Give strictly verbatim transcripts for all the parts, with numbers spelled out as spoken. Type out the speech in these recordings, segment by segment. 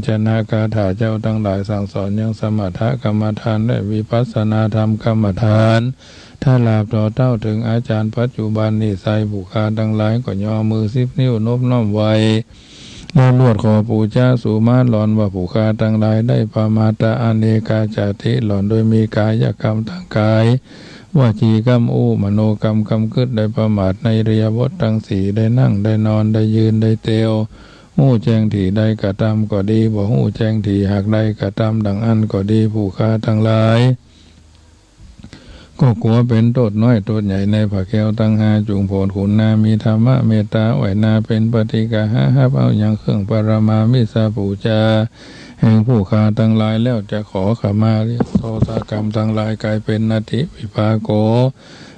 ชนะคาถาเจ้าตังหลายสั่งสอนยังสมถกรรมฐานและวิปัสสนาธรรมกรรมฐาน ถ้าลาบต่อเต้าเถิงอาจ๋ารย์ปัจจุบันนี้ไซร้ ผู้ข้าตังหลายก็ย่อมือสิบนิ้วนบน้อมไหว้ และลวดขอปู๋จาสูมาหล่อนว่า ผู้ข้าตังหลายได้ประมาทอาเนกาจาติ หล่อนโดยมีกายกรรมตางกาย วจีกรรมอู้ มโนกรรมกำกึ๊ด ได้ประมาทในอิริยาบถตังสี่ ได้นั่ง ได้นอน ได้ยืน ได้เตียว ฮู้แจ้งตี้ใดกระตำก็ดี บ่ฮู้แจ้งตี้หากใดกระตำดังอั้นก็ดี ผู้ข้าตังหลาย ก็กั๋วเป๋นโต้ษน้อยโต้ษใหญ่ในพระแก้วตังห้า จุ่งโผดขุนนา มีธรรมเมตตาอ้อยนา เป๋นปฏิกาหาฮับเอายังเครื่องปรมามิสปู๋จา แห่งผู้ข้าตังหลายแล้วจะขอขมาเลียโทษกรรมตังหลายก๋ายเป๋นอติวิปาโก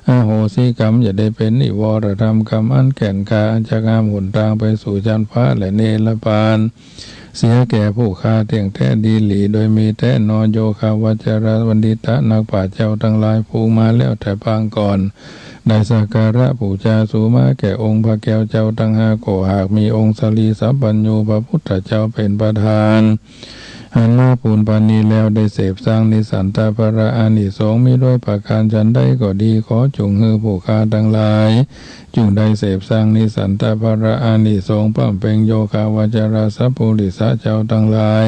อโหสิกรรม อย่าได้เป๋นนิวรธรรมกรรมอันแก่นกล้า อันจะห้ามหนตางไปสู่จั๊นฟ้าและเนรปาน เสียแก่ผู้ข้าเตี้ยงแต๊ดีหลี โดยมีแต๊นอ โยคาวจรบัณฑิตะนักปราชญ์เจ้าตังหลาย ผู้มาแล้วแต่ปางก่อน ได้สักการะปู๋จาสูมาแก่องค์พระแก้วเจ้าตังห้า ก็หากมีองค์สรีสัพพัญญูพระพุทธเจ้าเป๋นประธาน หันมาปูนปานนี้แล้วได้เสพสร้างนิสันตะพระอานิสงส์มีด้วยประก๋านฉันใดก็ดี ขอจุ่งหื้อผู้ข้าตังหลาย จุ่งได้เสพสร้างนิสันตะพระอานิสงส์ ป้ำเป่งโยคาวจรสัพปุริสะเจ้าตังหลาย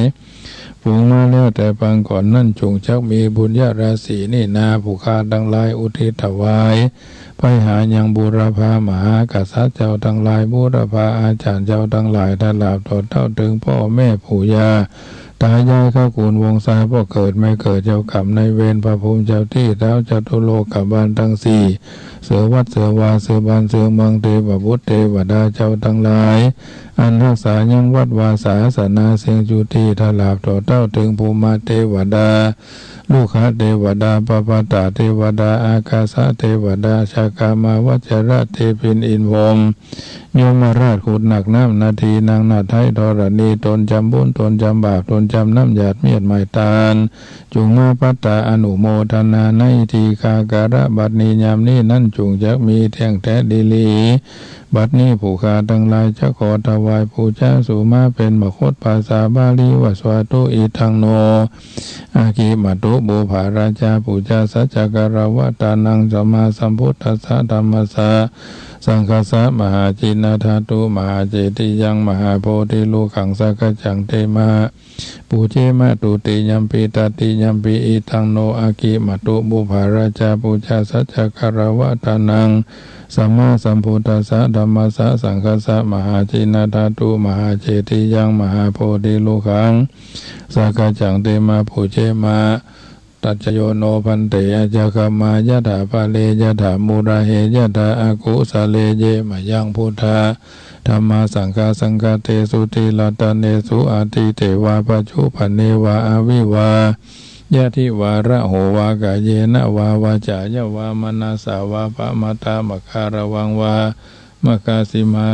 ผู้มาแล้วแต่ปางก่อนนั้น จุ่งจักมีบุญญาราศีนี้นา ผู้ข้าตังหลายอุทิศถวาย ไปหายังบูรพามหากษัตริย์เจ้าตังหลาย บูรพาอาจ๋ารย์เจ้าตังหลาย ถ้าลาบต่อเต้าเถิงป้อแม่ปู่ย่า ตายาย เข้ากูลวงศา ป้อเกิดแม่เกิด เจ้ากรรมนายเวร พระพรหมเจ้าตี้ ท้าวจตุโลกบาลตังสี่ เสือวัดเสือวา เสือบ้านเสือเมือง เตวบุตรเตวดาเจ้าตังหลาย อันฮักษายังวัดวาศาสนาเสียงจุติ ถ้าลาบต่อเต้าเถิงภูมาเตวดา ลูกขเตวดา ปปตาเตวดา อากาสะเตวดา ชากามาวัจจระเตปินอินพรหม ยมราชขุดหนักน้ำนาที นางนาฏไท้ธรณี ต๋นจำบุญ ต๋นจำบาป ต๋นจำน้ำหยาดเมียดไม้ตาล จุ่งมาปัตตาอนุโมทนาในตี้ข้า กาละบัดนี้ยามนี้นั้น จุ่งจักมีเตี้ยงแต๊ดีหลี บัดนี้ผู้ข้าตังหลายจะขอถวายปู๋จาสูมาเป๋นมคตภาษาบาลีว่า สวาตุอิทังโน อากิมาตุ บุพาราชา ปูชาสัจจกรวัตตานัง สัมมาสัมพุทธัสสะ ธัมมัสสะ สังฆัสสะ มหาจินะธาตุ มหาเจติยัง มหาโพธิลูขัง สักกะจัง เตมะ ปูเจมะ ตุติยัมปิ ตติยัมปิ อิทังโน อากิมาตุ บุพาราชา ปูชาสัจจกรวัตตานัง สัมมาสัมพุทธัสสะ ธัมมัสสะ สังฆัสสะ มหาจินะธาตุ มหาเจติยัง มหาโพธิลูขัง สักกะจัง เตมะ ปูเจมะ ตัจจโยโน ภันเต อัจจคมมา ยะถาปะเร ยะถามูราเฮ ยะถาอากุสะเล เยมะยัง พุทธา ธัมมา สังฆา สังฆะเตสุ ติรัตตะเนสุ อะทิเตวา ปัจจุปันเนวา อะวิวา ยะทิวา ระโหวา กาเยนะวา วาจายะวา มะนะสสะวา ปะมะทะ มะคะระวังวา มะคะสิมา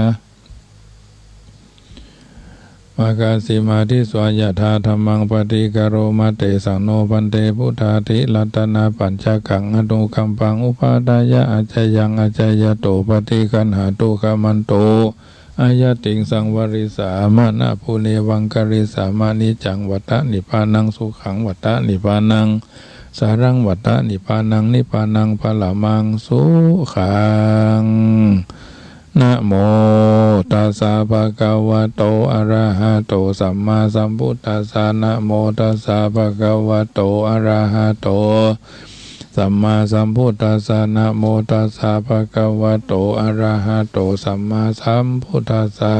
มะคะสิมาทิสวา ยะถาธัมมัง ปะฏิคะโรมะ เตสังโน ภันเต พุทธาทิรัตตะนะปัญจะกัง อะนุกัมปัง อุปาทายะ อะจายัง อะจายะโต ปะฏิคันหาตุ ขะมันตุ อะยะติง สังวะริสสะ มะ นะ ปุเนวัง กะริสสะ มะ นิจจัง วัตตะ นิพพานัง สุขัง วัตตะ นิพพานัง สารัง วัตตะ นิพพานัง นิพพานัง ปะระมัง สุขัง นะโมตัสสะ ภะคะวะโต อะระหะโต สัมมาสัมพุทธัสสะ นะโมตัสสะ ภะคะวะโต อะระหะโต สัมมาสัมพุทธัสสะ นะโมตัสสะ ภะคะวะโต อะระหะโต สัมมาสัมพุทธัสสะ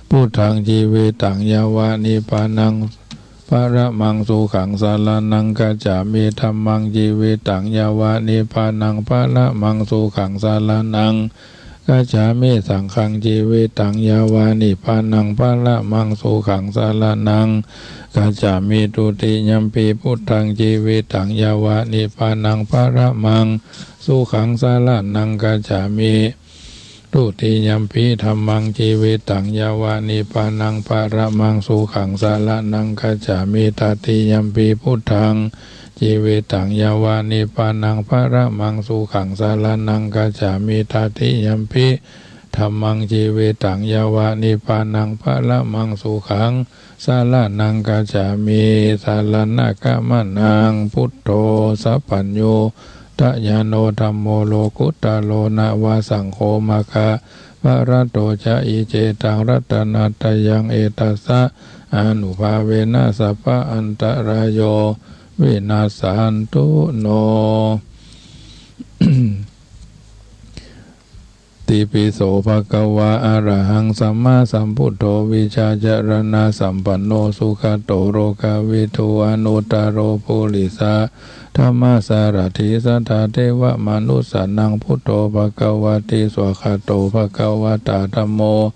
พุทธัง จีวิตัง ยะวะ นิพพานัง ปะระมัง สุขัง สะระณัง กัจฉามิ ธัมมัง จีวิตัง ยะวะ นิพพานัง ปะระมัง สุขัง สะระณัง กัจฉามิ สังฆัง จีวิตัง ยะวะ นิพพานัง ปะระมัง สุขัง สะระณัง กัจฉามิ ทุติยัมปิ พุทธัง จีวิตัง ยะวะ นิพพานัง ปะระมัง สุขัง สะระณัง กัจฉามิ ทุติยัมปิ ธัมมัง จีวิตัง ยะวะ นิพพานัง ปะระมัง สุขัง สะระณัง กัจฉามิ ตติยัมปิ พุทธัง จีวิตัง ยะวะ นิพพานัง ปะระมัง สุขัง สะระณัง กัจฉามิ ตติยัมปิ dhammaṃ jīvitaṃ yāva nibbānaṃ paramaṃ sukhaṃ saraṇaṃ gacchāmi. Saraṇagamanaṃ buddho sabbaññutañāṇo dhammo lokuttaro nava saṅgho maggaphalaṭṭho ca. Iccetaṃ ratanattayaṃ etassa ānubhāvena sabbantarāyo vinassantu no. Itipi so bhagavā arahaṃ sammāsambuddho vijjācaraṇasampanno sugato lokavidū anuttaro purisadammasārathi satthā devamanussānaṃ buddho bhagavāti. Svākkhāto bhagavatā dhammo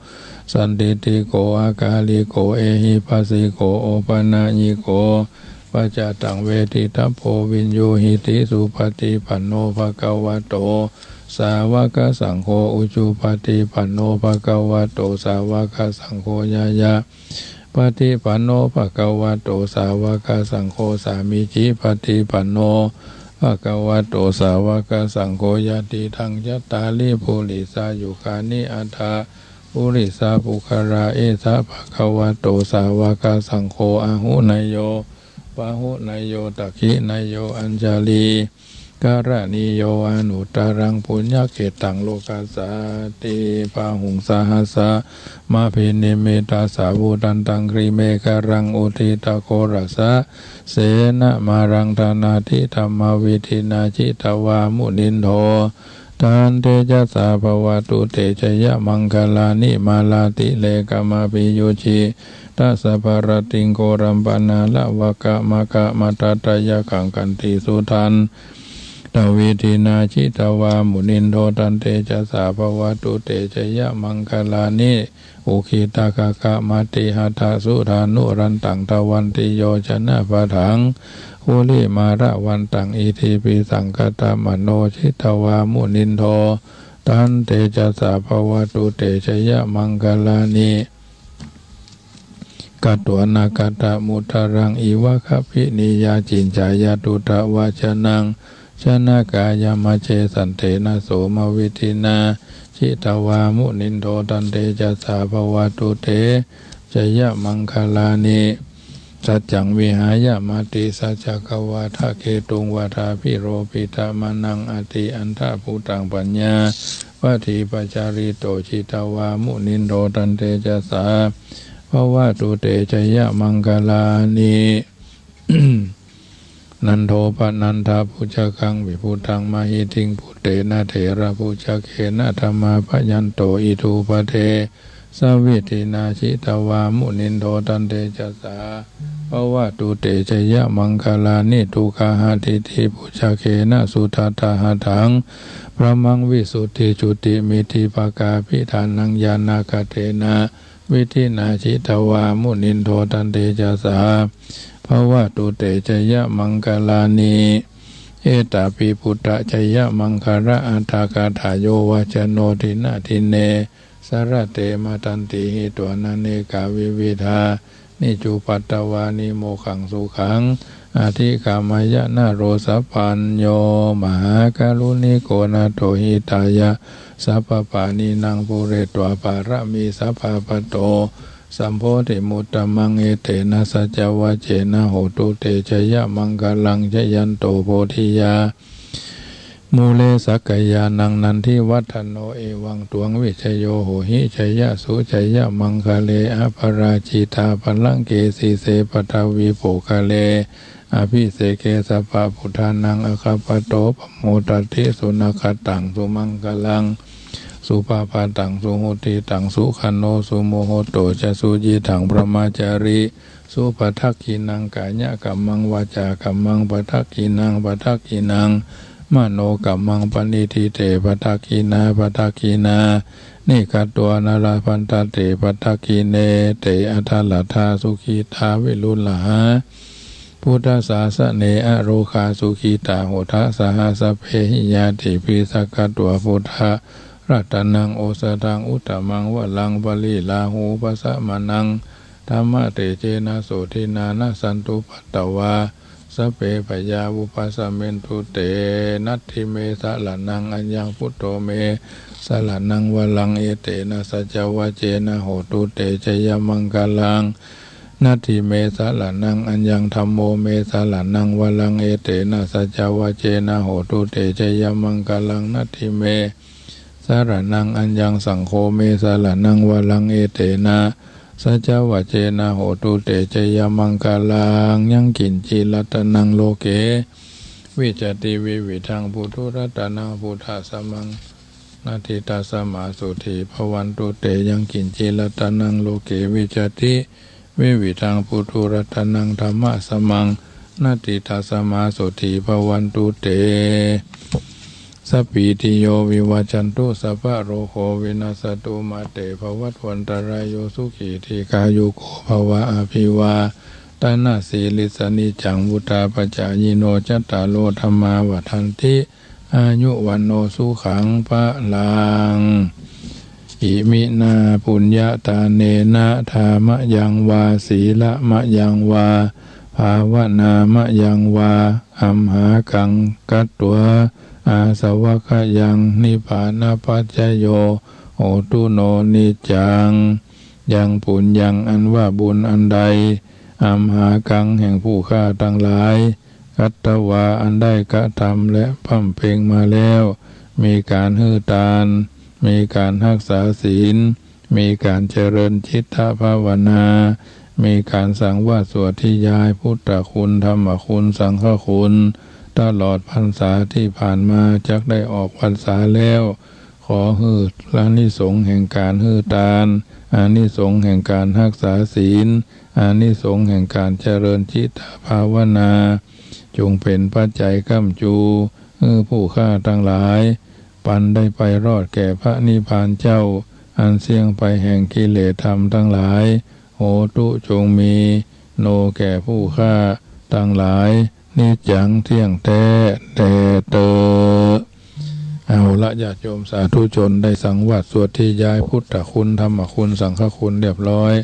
sandiṭṭhiko akāliko ehipassiko opanayiko paccattaṃ veditabbo viññūhīti. Supaṭipanno bhagavato sāvakasaṅgho, ujupaṭipanno bhagavato sāvakasaṅgho, ñāyapaṭipanno bhagavato sāvakasaṅgho, sāmīcipaṭipanno bhagavato sāvakasaṅgho, yadidaṃ cattāri purisayugāni aṭṭha purisapuggalā, esa bhagavato sāvakasaṅgho, āhuneyyo pāhuneyyo dakkhiṇeyyo añjalikaraṇīyo anuttaraṃ puññakkhettaṃ lokassāti. Bāhuṃ sahassamabhinimmitasāvudhantaṃ girimekhalaṃ uditaghorasasenamāraṃ dānādidhammavidhinā jitavā munindo tantejasā bhavatu te jayamaṅgalāni. Mārātirekamabhiyujjhitasabbarattiṃ ghorampanāḷavakamakkhamathaddhayakkhaṃ khantīsudantavidhinā jitavā munindo tantejasā bhavatu te jayamaṅgalāni. Ukkhittakhaggam atihatthasudāruṇantaṃ dhāvantiyojanapathaṅgulimālavantaṃ iddhībhisaṅkhatamano jitavā munindo tantejasā bhavatu te jayamaṅgalāni. Katvāna kaṭṭhamudaraṃ iva gabbhinīyā ciñcāya duṭṭhavacanaṃ janakāyamajjhe santena somavidhinā jitavā munindo tantejasā bhavatu te jayamaṅgalāni. Saccaṃ vihāya matisaccakavādaketuṃ vādābhiropitamanaṃ atiandhabhūtaṃ paññāpadīpajalito jitavā munindo tantejasā bhavatu te jayamaṅgalāni. Nandopanandabhujagaṃ vibudhaṃ mahiddhiṃ puttena therabhujagena damāpayanto iddhūpadesavidhinā jitavā munindo tantejasā bhavatu te jayamaṅgalāni. Duggāhadiṭṭhibhujagena sudaṭṭhahatthaṃ brahmaṃ visuddhijutimiddhibakābhidhānaṃ ñāṇāgadena vidhinā jitavā munindo tantejasā bhavatu te jayamaṅgalāni. Etāpi buddhajayamaṅgalaaṭṭhagāthā yo vācano dinadine sarate matandī hitvānanekavividhāni cupaddavāni mokkhaṃ sukhaṃ adhigameyya naro sapañño. Mahākāruṇiko nātho hitāya sabbapāṇinaṃ pūretvā pāramī sabbā patto sambodhimuttamaṃ etena saccavajjena hotu te jayamaṅgalaṃ. Jayanto bodhiyā mūle sakyānaṃ nandivaḍḍhano evaṃ tvaṃ vijayo hohi jayassu jayamaṅgale. Aparājitapallaṅke sīse paṭhavipokkhare abhiseke sabbabuddhānaṃ aggappatto pamodati. Sunakkhattaṃ sumaṅgalaṃ supabhātaṃ suhuṭṭhitaṃ sukhaṇo sumuhutto ca suyiṭṭhaṃ brahmacārisu padakkhiṇaṃ kāyakammaṃ vācākammaṃ padakkhiṇaṃ padakkhiṇaṃ manokammaṃ paṇidhī te padakkhiṇā padakkhiṇāni katvāna labhantatthe padakkhiṇe. Te atthaladdhā sukhitā viruḷhā buddhasāsane arogā sukhitā hotha saha sabbehi ñātibhi. Sakkatvā buddharatanaṃ osathaṃ uttamaṃ varaṃ pariḷāhūpasamanaṃ dhammatejena sotthinā nassantupaddavā sabbe bhayā vūpasamentu te. Natthi me saraṇaṃ aññaṃ, buddho me saraṇaṃ varaṃ, etena saccavajjena hotu te jayamaṅgalaṃ. Natthi me saraṇaṃ aññaṃ, dhammo me saraṇaṃ varaṃ, etena saccavajjena hotu te jayamaṅgalaṃ. Natthi me saraṇaṃ aññaṃ, saṅgho me saraṇaṃ varaṃ, etena saccavajjena hotu te jayamaṅgalaṃ. Yaṅkiñci ratanaṃ loke vijjati vividhaṃ puthu, ratanaṃ buddhasamaṃ natthi, tasmā sotthī bhavantu te. Yaṅkiñci ratanaṃ loke vijjati vividhaṃ puthu, ratanaṃ dhammasamaṃ natthi, tasmā sotthī bhavantu te. Sabbītiyo vivajjantu, sabbarogo vinassatu, mā te bhavatvantarāyo, sukhī dīghāyuko bhava. Abhivādanasīlissa niccaṃ vuḍḍhāpacāyino, cattāro dhammā vaḍḍhanti, āyu vaṇṇo sukhaṃ balaṃ. Iminā puññadānena dānayaṃ vā sīlamayaṃ vā bhāvanāmayaṃ vā amhākaṃ katvā āsavakkhayānaṃ nibbānapaccayo hotu no niccaṃ. Yaṃ puññaṃ อันว่าบุญอันใด amhākaṃ แห่งผู้ข้าตังหลาย katvā อันได้กระทำและบำเพ็งมาแล้ว มีการหื้อตาน มีการฮักษาศีล มีการเจริญจิตตภาวนา มีการสังวาสสวดธยายพุทธคุณ ธรรมคุณ สังฆคุณ ตลอดพรรษาที่ผ่านมา จักได้ออกพรรษาแล้ว ขอหื้ออานิสงส์แห่งการหื้อตาน อานิสงส์แห่งการฮักษาศีล อานิสงส์แห่งการเจริญจิตตภาวนา จงเป็นปัจจัยค้ำจู หื้อผู้ข้าตังหลาย ปันได้ไปรอดแก่พระนิพพานเจ้า อันเสี้ยงไปแห่งกิเลสธรรมตังหลาย โหตุ จงมี โน แก่ผู้ข้าตังหลาย นิจจัง เที่ยงแท้แลเตอ เอาละ ญาติโยมสาธุชน ได้สังวาสสวดธยายพุทธคุณ ธรรมคุณ สังฆคุณเรียบร้อย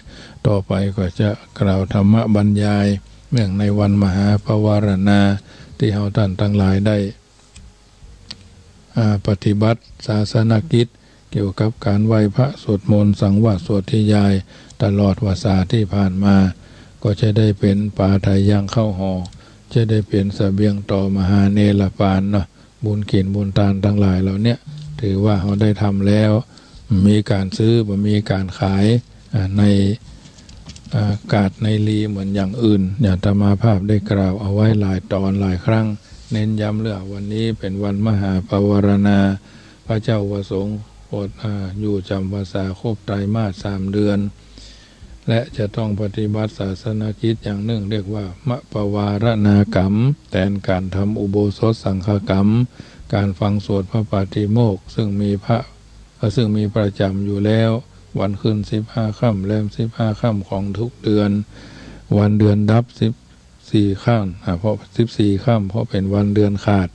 ต่อไปก็จะกล่าวธรรมบรรยาย เนื่องในวันมหาปวารณา ที่เฮาท่านตังหลายได้ อ่า ปฏิบัติศาสนกิจ เกี่ยวกับการไหว้พระสวดมนต์ สังวาสสวดธยาย ตลอดพรรษาที่ผ่านมา ก็จะได้เป๋นป๋าไถยังข้าวห่อ จะได้เป๋นเสบียงต่อมหาเณรปานเนาะ บุญกิ๋นบุญตานตังหลายเหล่าเนี้ย ถือว่าเฮาได้ทำแล้ว มีการซื้อ บ่มีการขาย อ่า ใน อ่า กาดในลีเหมือนอย่างอื่น อย่างอาตมาภาพได้กล่าวเอาไว้หลายต๋อนหลายครั้ง เน้นย้ำเรื่องวันนี้เป๋นวันมหาปวารณา พระเจ้าประสงค์อด อ่า อยู่จำพรรษาครบไตรมาสสามเดือน และจะต้องปฏิบัติศาสนกิจอย่างนึ่ง เรียกว่ามะปวารณากรรม แตนก๋านทำอุโบสถสังฆกรรม ก๋านฟังสวดพระปาฏิโมกข์ ซึ่งมีพระ ซึ่งมีประจ๋ำอยู่แล้ว วันขึ้นสิบห้าค่ำ แรมสิบห้าค่ำของทุกเดือน วันเดือนดับสิบสี่ค่ำ อ่า เพราะสิบสี่ค่ำ เพราะเป๋นวันเดือนขาด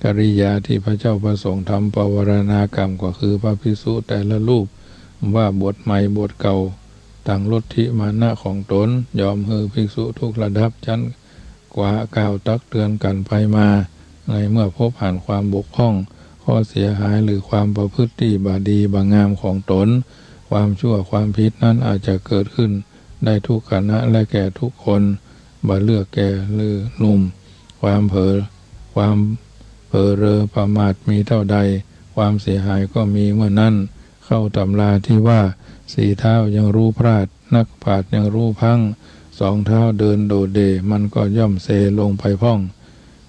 กิริยาที่พระเจ้าประสงค์ทำปวารณากรรม ก็คือพระภิกษุแต่ละรูป ว่าบวชใหม่บวชเก่า ตั้งลัทธิมานะของต๋น ยอมหื้อภิกษุทุกระดับชั้น กว่ากล่าวตักเตือนกั๋นไปมา ในเมื่อพบหันความบกพร่อง ข้อเสียหาย หรือความประพฤติตี้บ่ดีบ่งามของต๋น ความชั่วความผิดนั้นอาจจะเกิดขึ้นได้ทุกขณะและแก่ทุกคน บ่เลือกแก่หรือหนุ่ม ความเผลอ ความเผลอเรอประมาทมีเท่าใด ความเสียหายก็มีเมื่อนั้น เข้าตำราที่ว่า สี่เท้ายังรู้พลาด นักปราชญ์ยังรู้พลั้ง สองเท้าเดินโดดเด่ มันก็ย่อมเซลงไปพ่อง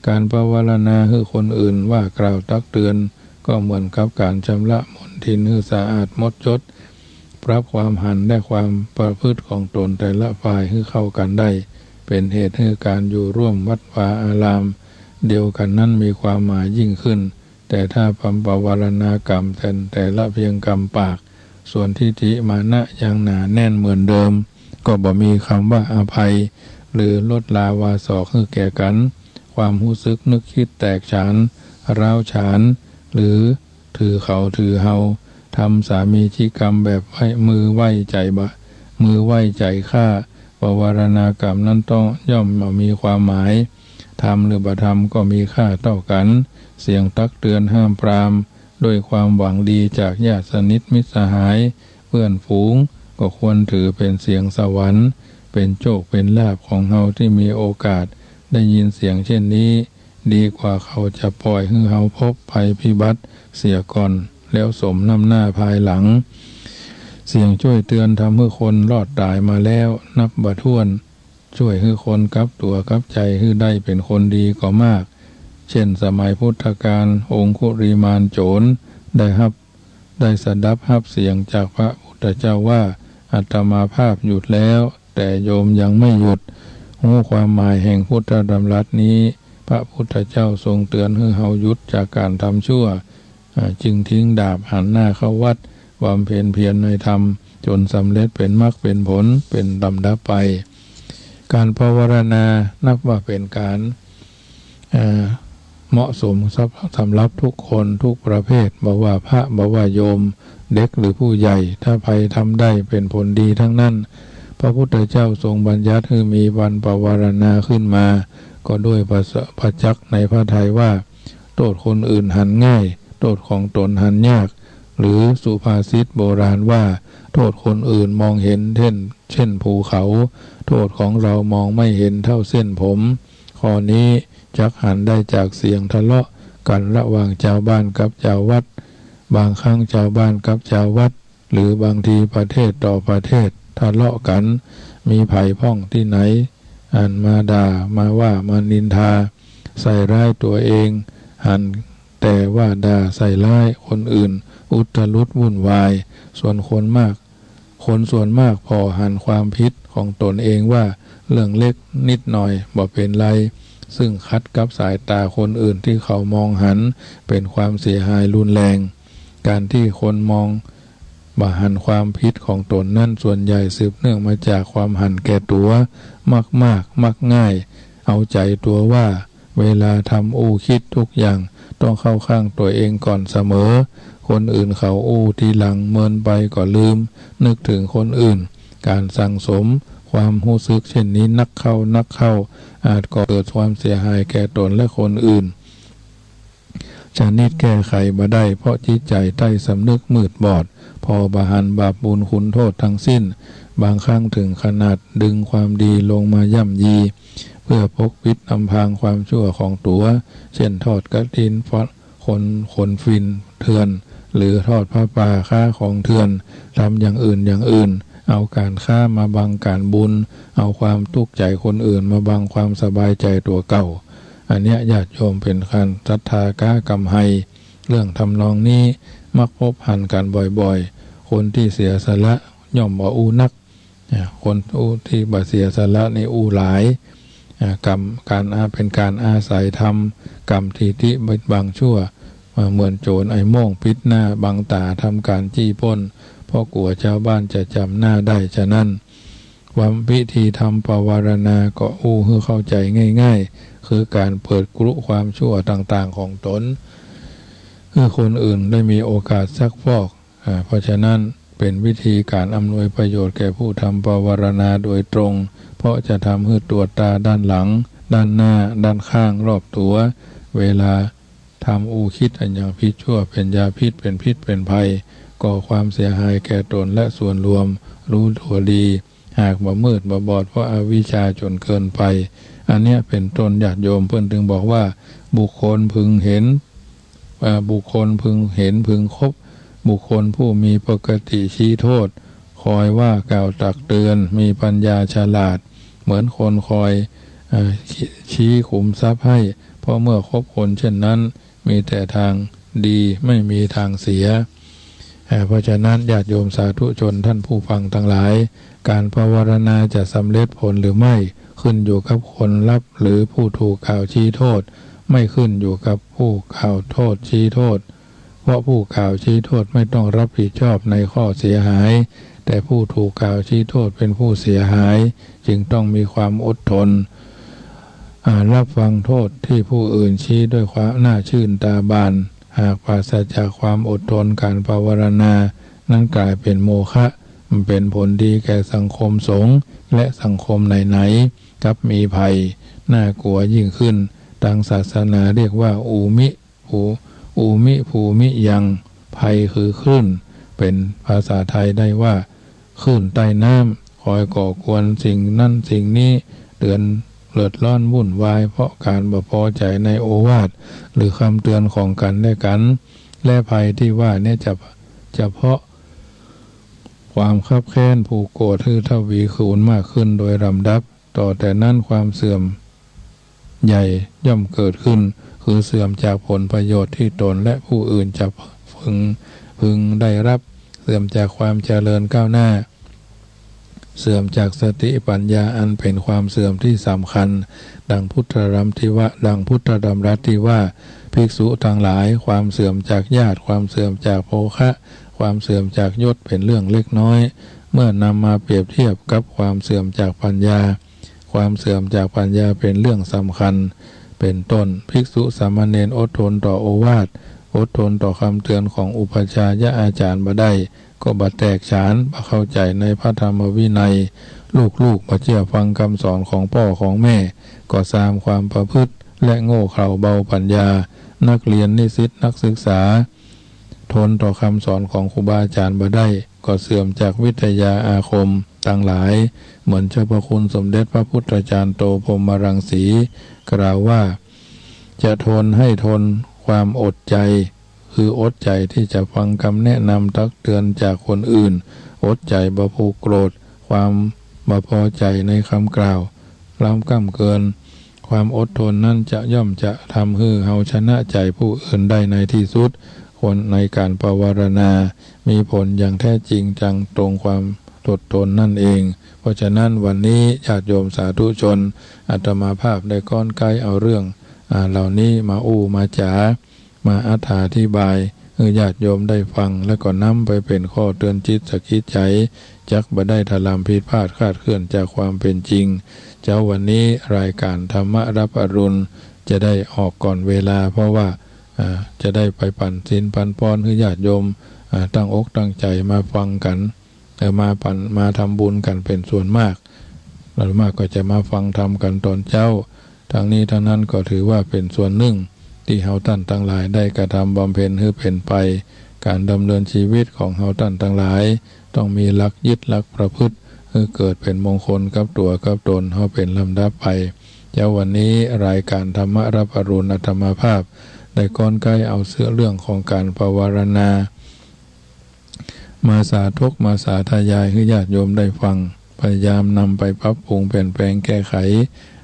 ก๋านปวารณาหื้อคนอื่นว่ากล่าวตักเตือน ก็เหมือนกับก๋านชำระมลทินหื้อสะอาดหมดจด ปรับความหันและความประพฤติของต๋นแต่ละฝ่ายหื้อเข้ากั๋นได้ เป๋นเหตุหื้อก๋านอยู่ร่วมวัดวาอารามเดียวกั๋นนั้นมีความหมายยิ่งขึ้น แต่ถ้าปวารณากรรมแตนแต่ละเพียงกรรมปาก ส่วนทิฏฐิมานะยังหนาแน่นเหมือนเดิม ก็บ่มีคำว่าอภัย หรือลดลาวาสอกหื้อแก่กั๋น ความฮู้สึกนึกคิดแตกฉาน ร้าวฉาน หรือถือเขาถือเฮา ทำสามีจิกรรมแบบไว้ มือไว้ใจ๋บ่า มือไว้ใจ๋ข้า ปวารณากรรมนั้นต้องย่อมบ่มีความหมาย ทำหรือบ่ทำก็มีค่าเต้ากั๋น เสียงตักเตือนห้ามปราม ด้วยความหวังดีจากญาติสนิทมิตรสหาย เปื้อนฝูง ก็ควรถือเป๋นเสียงสวรรค์ เป๋นโจคเป๋นลาภของเฮาตี้มีโอกาสได้ยินเสียงเช่นนี้ ดีกว่าเขาจะป่อยหื้อเฮาพบภัยพิบัติเสียก่อน แล้วสมน้ำหน้าภายหลัง เสียงจ้วยเตือนทำหื้อคนรอดต๋ายมาแล้วนับบ่ถ้วน จ้วยหื้อคนกลับตั๋วกลับใจ๋หื้อได้เป๋นคนดีก็มาก เช่น สมัยพุทธกาล องคุริมานโจรได้ฮับ ได้สดับฮับเสียงจากพระพุทธเจ้าว่า อาตมาภาพหยุดแล้ว แต่โยมยังไม่หยุด ฮู้ความหมายแห่งพุทธดำรัสนี้ พระพุทธเจ้าทรงเตือนหื้อเฮาหยุดจากก๋านทำชั่ว อ่า จึงทิ้งดาบหันหน้าเข้าวัด บำเพ็ญเพียรในธรรม จนสำเร็จเป๋นมรรคเป๋นผลเป๋นลำดับไป ก๋านปวารณานับว่าเป๋นก๋าน อ่า เหมาะสมสำ สำหรับทุกคนทุกประเภท บ่ว่าพระบ่ว่าโยม เด็กหรือผู้ใหญ่ ถ้าใผทำได้เป๋นผลดีทั้งนั้น พระพุทธเจ้าทรงบัญญัติหื้อมีวันปวารณาขึ้นมา ก็ด้วยประส- ประจักษ์ในพระทัยว่า โต้ษคนอื่นหันง่าย โต้ษของตนหันยาก หรือสุภาษิตโบราณว่า โต้ษคนอื่นมองเห็นเช่น เช่นภูเขา โต้ษของเรามองไม่เห็นเท่าเส้นผม ข้อนี้จักหันได้จากเสียงทะเลาะกั๋นระหว่างจาวบ้านกับจาววัด บางครั้งจาวบ้านกับจาววัด หรือบางทีประเทศต่อประเทศทะเลาะกั๋น มีใผพ่องตี้ไหน อันมาด่า มาว่า มานินทา ใส่ร้ายตั๋วเอง หันแต่ว่าด่าใส่ร้ายคนอื่น อุตรุดวุ่นวาย ส่วนคนมาก คนส่วนมากผ่อหันความผิดของตนเองว่าเรื่องเล็กนิดหน่อย บ่เป๋นไร ซึ่งขัดกับสายต๋าคนอื่นตี้เขามองหันเป๋นความเสียหายรุนแรง ก๋านตี้คนมองบ่หันความผิดของตนนั้น ส่วนใหญ่สืบเนื่องมาจากความหันแก่ตั๋ว มักมาก มักง่าย เอาใจ๋ตั๋วว่า เวลาทำอู้คิดทุกอย่างต้องเข้าข้างตั๋วเองก่อนเสมอ คนอื่นเขาอู้ทีหลังเมินไปก็ลืมนึกถึงคนอื่น ก๋านสั่งสมความฮู้สึกเช่นนี้นักเข้านักเข้า อาจก่อเกิดความเสียหายแก่ตนและคนอื่น ชนิดแก้ไขบ่ได้ เพราะจิตใจ๋ใต้สำนึกมืดบอด ผ่อบ่หันบาปบุญคุณโทษทั้งสิ้น บางครั้งถึงขนาดดึงความดีลงมาย่ำยี เพื่อปกปิดอำพรางความชั่วของตั๋ว เช่น ทอดกฐิน ฟ- ขน- ขนฝิ่นเถื่อน หรือทอดผ้าป่า ค้าของเถื่อน ทำอย่างอื่นอย่างอื่น เอาก๋านค้ามาบังก๋านบุญ เอาความตุ๊กข์ใจ๋คนอื่นมาบังความสบายใจ๋ตั๋วเก่า อันเนี้ยญาติโยมเป๋นคานศรัทธาก๊ากำไฮ เรื่องทำนองนี้มักพบหันกั๋นบ่อยๆ คนตี้เสียสละย่อมบ่อู้นัก อ่า คนอู้ตี้บ่เสียสละนี่อู้หลาย อ่า กำ ก๋านอา- เป๋นก๋านอาศัยธรรม กำถิติบางชั่ว อ่า เหมือนโจรไอ้โม่งปิดหน้าบังต๋าทำก๋านจี้ปล้น เพราะกั๋วจาวบ้านจะจ๋ำหน้าได้ ฉะนั้น ความวิธีทำปวารณาก็อู้หื้อเข้าใจ๋ง่ายๆ คือก๋านเปิดกรุความชั่วต่างๆ ของตน หื้อคนอื่นได้มีโอกาสซักฟอก อ่า เพราะฉะนั้นเป๋นวิธีก๋านอำนวยประโยชน์แก่ผู้ทำปวารณาโดยตรง เพราะจะทำหื้อตรวจตราด้านหลัง ด้านหน้า ด้านข้าง รอบตั๋ว เวลาทำอู้คิดอันยังผิดชั่ว เป๋นยาพิษ เป๋นพิษเป๋นภัย ก่อความเสียหายแก่ตนและส่วนรวม รู้ตั๋วดี หากบ่มืดบ่บอดเพราะอวิชชาจนเกินไป อันเนี้ยเป๋นต้น ญาติโยมเปิ้นจึงบอกว่า บุคคลพึงเห็น อ่า บุคคลพึงเห็นพึงคบ บุคคลผู้มีปกติชี้โทษ คอยว่ากล่าวตักเตือน มีปัญญาฉลาด เหมือนคนคอย อ่า ชี้ ชี้ขุมทรัพย์ให้ เพราะเมื่อคบคนเช่นนั้น มีแต่ทางดี ไม่มีทางเสีย อ่า เพราะฉะนั้นญาติโยมสาธุชนท่านผู้ฟังทั้งหลาย ก๋านปวารณาจะสำเร็จผลหรือไม่ ขึ้นอยู่กับคนรับหรือผู้ถูกกล่าวชี้โทษ ไม่ขึ้นอยู่กับผู้กล่าวโทษชี้โทษ เพราะผู้กล่าวชี้โทษไม่ต้องรับผิดชอบในข้อเสียหาย แต่ผู้ถูกกล่าวชี้โทษเป็นผู้เสียหาย จึงต้องมีความอดทน อ่า รับฟังโทษที่ผู้อื่นชี้ด้วยความหน้าชื่นตาบาน หากปราศจากความอดทน ก๋านปวารณานั้นกลายเป็นโมฆะ มันเป็นผลดีแก่สังคมสงฆ์และสังคมไหนๆ กลับมีภัยน่ากลัวยิ่งขึ้น ตางศาสนาเรียกว่า อุมิ ภู อุมิ ภูมิยัง ภัยคือคลื่น เป๋นภาษาไทยได้ว่า คลื่นใต้น้ำ คอยก่อกวนสิ่งนั้นสิ่งนี้ เดือน เดือดร้อนวุ่นวาย เพราะก๋านบ่พอใจ๋ในโอวาท หรือคำเตือนของกั๋นและกั๋น และภัยตี้ว่าเนี้ยจะ จะเพาะความคับแค้นผูกโกรธหื้อทวีคูณมากขึ้นโดยลำดับ ต่อแต่นั้นความเสื่อมใหญ่ย่อมเกิดขึ้น คือเสื่อมจากผลประโยชน์ตี้ตนและผู้อื่นจะพึง พึงได้รับ เสื่อมจากความเจริญก้าวหน้า เสื่อมจากสติปัญญา อันเป๋นความเสื่อมตี้สำคัญ ดังพุทธดำที่ว่า ดังพุทธดำรัสที่ว่า ภิกษุตังหลาย ความเสื่อมจากญาติ ความเสื่อมจากโภคะ ความเสื่อมจากยศเป๋นเรื่องเล็กน้อย เมื่อนำมาเปรียบเทียบกับความเสื่อมจากปัญญา ความเสื่อมจากปัญญาเป๋นเรื่องสำคัญ เป๋นต้น ภิกษุสามเณรอดทนต่อโอวาท อดทนต่อคำเตือนของอุปัชฌายอาจ๋ารย์บ่ได้ ก็บ่แตกฉาน บ่เข้าใจ๋ในพระธรรมวินัย ลูกๆ บ่เจื้อฟังกำสอนของป้อของแม่ ก็ซามความประพฤติ และโง่เขลาเบาปัญญา นักเรียนนิสิตนักศึกษา ทนต่อคำสอนของครูบาอาจ๋ารย์บ่ได้ ก็เสื่อมจากวิทยาอาคมตังหลาย เหมือนเจ้าพระคุณสมเด็จพระพุทธจารย์โตพรหมรังสี กล่าวว่า จะทนให้ทนความอดใจ๋ คืออดใจ๋ตี้จะฟังกำแนะนำตักเตือนจากคนอื่น อดใจ๋บ่ผูกโกรธ ความบ่พอใจ๋ในกำกล่าว ล้ำก้ำเกิน ความอดทนนั้นจะย่อมจะทำหื้อเฮาชนะใจ๋ผู้อื่นได้ในตี้สุด ควรในก๋านภาวนา มีผลอย่างแท้จริงจังตรงความอดทนนั่นเอง เพราะฉะนั้นวันนี้ญาติโยมสาธุชน อาตมาภาพได้ก๊อนไก๊เอาเรื่อง อ่า เหล่านี้มาอู้มาจ๋า มาอธิบายหื้อญาติโยมได้ฟัง และก็นำไปเป๋นข้อเตือนจิตสะกิดใจ๋ จักบ่ได้ถลำผิดพลาดคลาดเคลื่อนจากความเป๋นจริง เจ๊าวันนี้รายก๋านธรรมะรับอรุณจะได้ออกก่อนเวลา เพราะว่า อ่า จะได้ไปปั๋นศีลปั๋นพรหื้อญาติโยม อ่า ตั้งอกตั้งใจ๋มาฟังกั๋น เออ มาปั๋น มาทำบุญกั๋นเป๋นส่วนมาก ส่วนมากก็จะมาฟังธรรมกั๋นต๋อนเจ๊า ทั้งนี้ทั้งนั้นก็ถือว่าเป๋นส่วนนึ่งตี้เฮาต้านตังหลายได้กระทำบำเพ็ญหื้อเป๋นไป ก๋านดำเนินชีวิตของเฮาต้านตังหลาย ต้องมีหลักยึดหลักประพฤติ หื้อเกิดเป๋นมงคลกับตั๋วกับต๋นเฮาเป๋นลำดับไป เจ๊าวันนี้รายก๋านธรรมะรับอรุณอาตมาภาพ ได้ก๊อนไก๊เอาเสื้อเรื่องของก๋านภาวนา มาสาธกมาสาธยายหื้อญาติโยมได้ฟัง พยายามนำไปปรับปรุงเปลี่ยนแปลงแก้ไข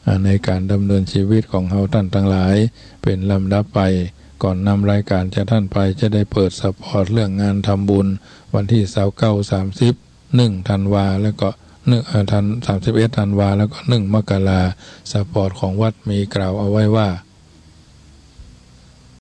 อ่า ในก๋านดำเนินชีวิตของเฮาต้านตังหลาย เป๋นลำดับไป ก่อนนำรายก๋านจากต้านไปจะได้เปิดสปอตเรื่องงานทำบุญ วันตี้ซาวเก้า สามสิบ นึ่งธันวา แล้วก็นึ่ง เอ่อ ธัน สามสิบเอ็ดธันวา แล้วก็นึ่งมกรา สปอตของวัดมีกล่าวเอาไว้ว่า